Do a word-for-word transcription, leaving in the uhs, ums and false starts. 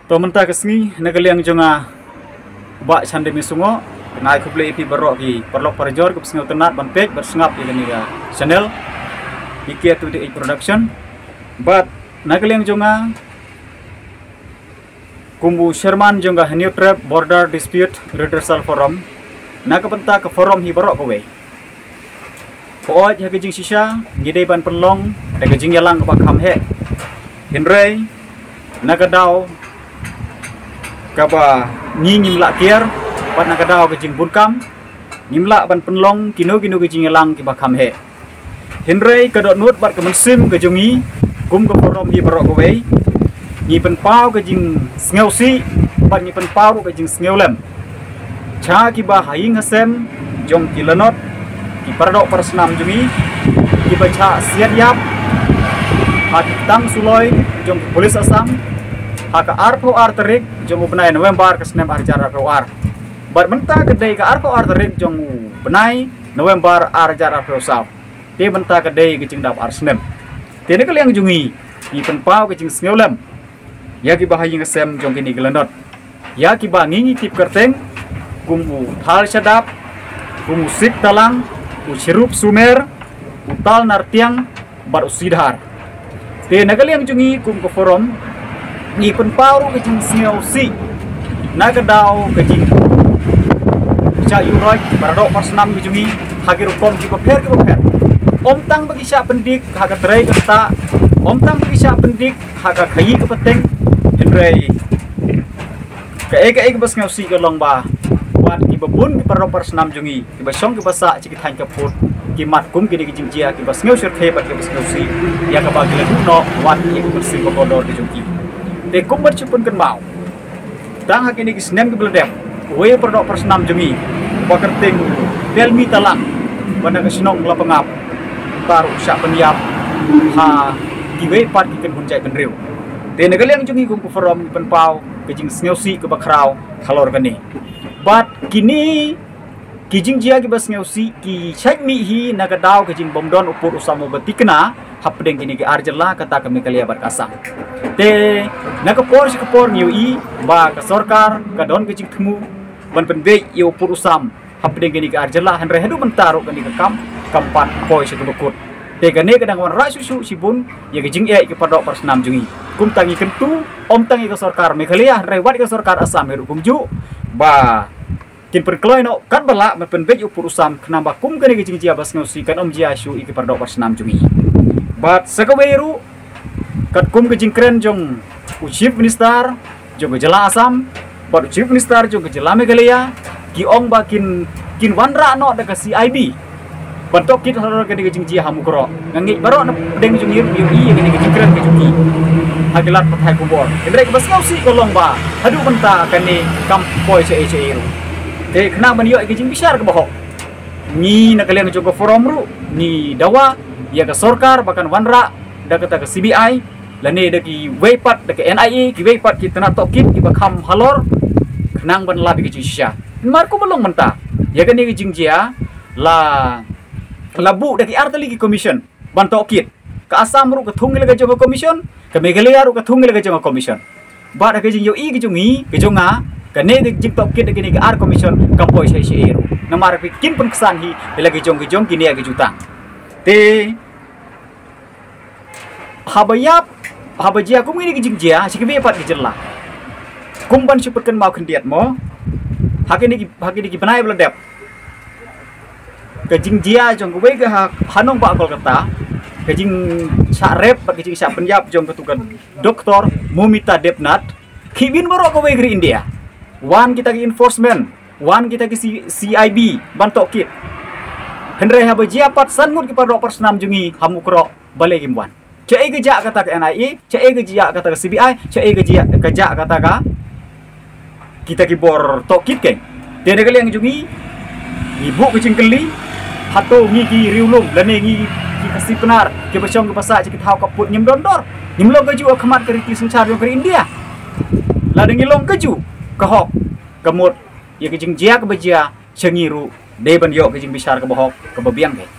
To mynta ka sngi na ka liang jong nga, Bah Chandemi Sungo, nga ai khublei ïa phi baroh ki paralok parajor kiba sngewtynnat ban peit bad sngap ïa kane ka channel P K twenty-eight Production. Bad na ka liang jong nga kum u chairman jong ka Hynñiewtrep Border Dispute Redressal Forum, na ka bynta ka forum hi baroh kawei, hooid ha ka jingshisha ngi dei ban pynlong da ka jingïalang kaba kham heh. Hynrei na ka daw kaba ngi ngim lah kiar bad na ka daw ka jingbun kam, ngim lah ban pynlong kino kino ka jingïalang kiba kham heh. Hynrei ka dohnud bad ka mynsiem ka jong ngi kum ka forum hi baroh kawei, ngi pynpaw ka jingsngewsih bad ngi pynpaw ruh ka jingsngewlem sha kiba ha ïing ha sem jong ki lanot, ki paradoh parasnam jong ngi, kiba shah siat ïap ha ki tang suloi jong ki pulit Assam ha ka arphew ar tarik jong u bnai November ka snem ar hajar arphew ar. Bad mynta ka dei ka arphew ar tarik jong u bnai November ar hajar arphew saw. Te mynta ka dei ka jingdap ar snem. Te na ka liang jong ngi, ngi pynpaw ka jingsngewlem ïa kiba ha ïing ha sem jong kine ki lanot, ïa kiba ngi ngi tip kyrteng kum u Thal Shadap, kum u Sik Talang, u Chirup Sumer, u Tal Nartiang bad u Sidhar. Te na ka liang jong ngi kum ka forum, ngi pynpaw ruh ka jingsngewsih na ka daw ka jing shah ïuh roi ki paradoh parasnam ka jong ngi ha ki rukom kiba pher kiba pher. Ym tang ba ki shah pyndik ha ka trei ka ktah, ym tang ba ki shah pyndik ha ka khaïi ka pateng, hynrei kaei kaei kaba sngewsih ka long ba wat kiba bun ki paradoh parasnam jong ngi kiba shong kiba sah sha ki thaiñ ka pud, ki mad kum kine ki jingjia kiba sngewsyrkhei bad kiba sngewsih ïa kaba ki la duh noh wat ïa ka mynsiem ba kordor ka jong ki. Te kum ban shu pynkynmaw, tang ha kine ki snem kiba la dep, uwei u paradoh parasnam jong ngi uba kyrteng Telmi Talang, uba na ka shnong Lapangap, uta ruh u shah pynïap ha kiwei pat ki kynhun jaitbynriew. Te na ka liang jong ngi kum ka forum ngi pynpaw ka jingsngewsih kaba khraw halor kane. Bad kine ki jingjia kiba sngewsih ki shait mih hi na ka daw ka jingbymdon u pud u sam uba thikna hapdeng kine ki ar jylla, kata ka Meghalaya bad ka Assam. Te na ka por sha ka por ngi ïohi ba ka sorkar ka don ka jingthmu ban pynbeit ïa u pud u sam hapdeng kine ki ar jylla, hynrei haduh mynta ruh kane ka kam kam pat poi sha kaba kut. Te kane ka dang wanrah shuh shuh shibun ïa ka jingeh ki paradoh parasnam jong ngi. Kumta ngi kyntu ym tang ïa ka sorkar Meghalaya, hynrei wat ïa ka sorkar Assam hi ruh kumjuh, ba kin pynkloi noh katba lah ban pynbeit u pud u sam, khnang ba kum kane ka jingjia ba sngewsih kan ym jia shuh ïa ki paradoh parasnam jong ngi. Bad sa kawei ruh, katkum ka jingkren jong u Chief Minister jong ka jylla Assam bad u Chief Minister jong ka jylla Meghalaya, ki ong ba kin, kin wanrah noh da ka C I B ban tohkit halor kane ka jingjia ha Mukroh. Nga ngeit baroh na pdeng jong ngi ruh ïohi ïa kane ka jingkren ka jong ki ha ki lad pathai khubor. Hynrei kaba sngewsih ka long ba haduh mynta kane kam poi shaei shaei ruh. Te khnang ban ïoh ïa ka jingbishar kaba hok, ngi na ka liang jong ka forum ruh ngi dawa ïa ka sorkar ba kan wanrah da kata ka C B I lane da kiwei pat, da ka N I A, kiwei pat ki tnat tohkit kiba kham halor, khnang ban lap ïa ka jingshisha. Namar kumba long mynta, ïa kane ka jingjia la, la buh da ki ar tylli ki commission ban tohkit. Ka Assam ruh ka thung ïa la ka jong ka commission, ka Meghalaya ruh ka thung ïa la ka jong ka commission. Bad ha ka jingïohi ka jong ngi, ka jong nga, kane ka jingtohkit da kine ki ar commission kam poi shaei shaei ruh. Namar ki kin pynksan hi ïa la ka jong ka jong kine ki jutang. Te haba ïap, haba jia kum kine ki jingjia sha kiwei pat ki jylla, kum ban shu pynkynmaw khyndiat mo, ha kine ki, ha kine ki bnai ba la dep, ka jingjia jong kawei ka ha, ha nongbah Kolkata, ka jingshah rep bad ka jingshah pynïap jong katu ka Doctor Momita Debnath, khih win baroh kawei ka ri India. Wan kita ki enforcement, wan kita ki C-, C I B ban tohkit. Hynrei haba jia pat san ngut ki paradoh parasnam jong ngi ha Mukroh, balei kim wan? Shaei ka jia kata ka N I A, shaei ka jia kata ka C B I, shaei ka jia, ka jia kata ka kita ki bor tohkit keiñ. Te na ka liang jong ngi, ngi buh ka jingkylli, hato ngi ki riewlum lane ngi ki Khasi Pnar kiba shong kiba sah sha ki thaw ka pud ngim don dor, ngim long kajuh ha khmat ka riti synshar jong ka ri India? Lada ngi long kajuh, ka hok, ka mut ïa ka jingjia kaba jia sha ngi ruh dei ban ïoh ka jingbishar kaba hok kaba biang keiñ.